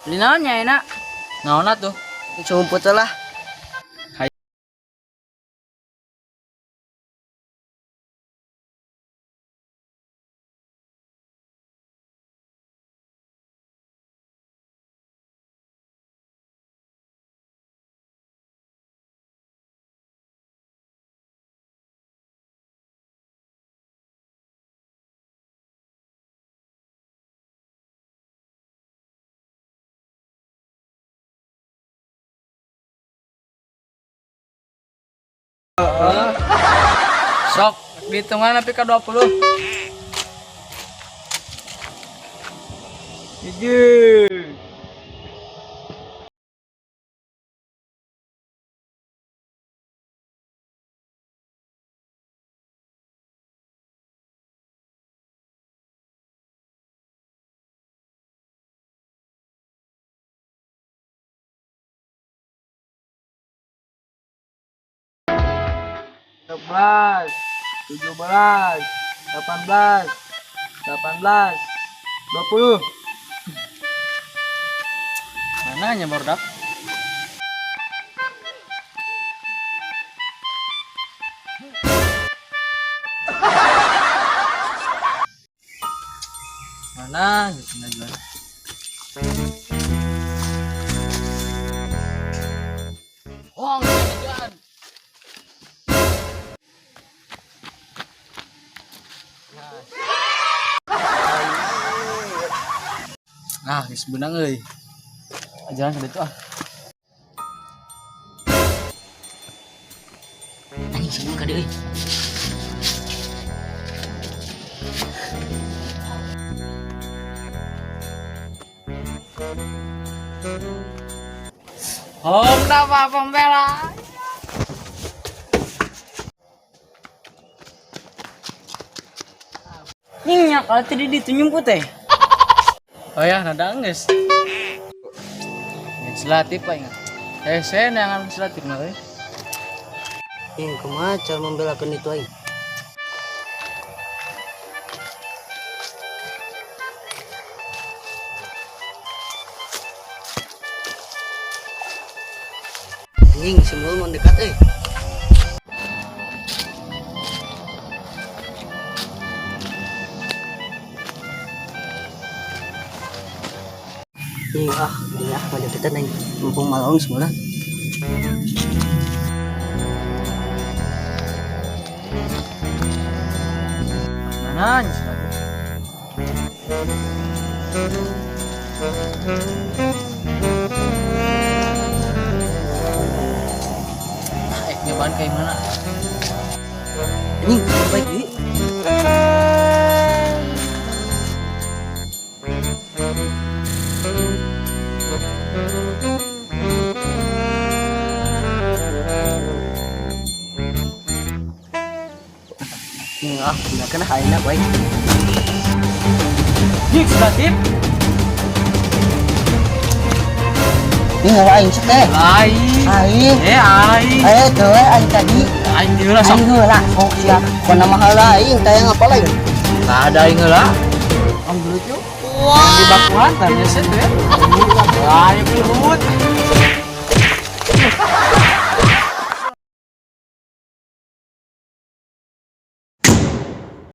Beli naon nya enak? Naon atuh? Sumput lah. Sok, dihitungan nepi ka 20. Hiji. 11, 17, 18, 18, 20. Mana nya barudak? Mana gitu jual. Wong, jalan. Nah, geus beunang euy. Ajaran ka ditu ah. Anjing sebelum ka dieu euy. Hong dah Pak Pembela. Nya kalau tadi ditunjuk teh. Oh ya, nada geus. Legislatif pak ingat. Eh, saya neangan legislatif mah euy. Yang kumaha cara membelakan itu aing? Anjing, si Mul mendekat euy. Ih, ah, ini ah, pada aing. Mumpung malaung semula. Mana legislatif? Ah, nyobaan kayak mana? Anjing, baik deui. Ih, ah, gunakan aingna baik. Legislatif. Ini nggak aing cek teh. Lain. Aing. Eh, aing. Ayo tuh aing tadi. Aing heula sok. Aing heula sok siap. Kona mahal aing teh ngapa lain? Tah ada aing heula. Am gelut yuk. Yang di bakuhan tanya set ya. Wah, aing gelut.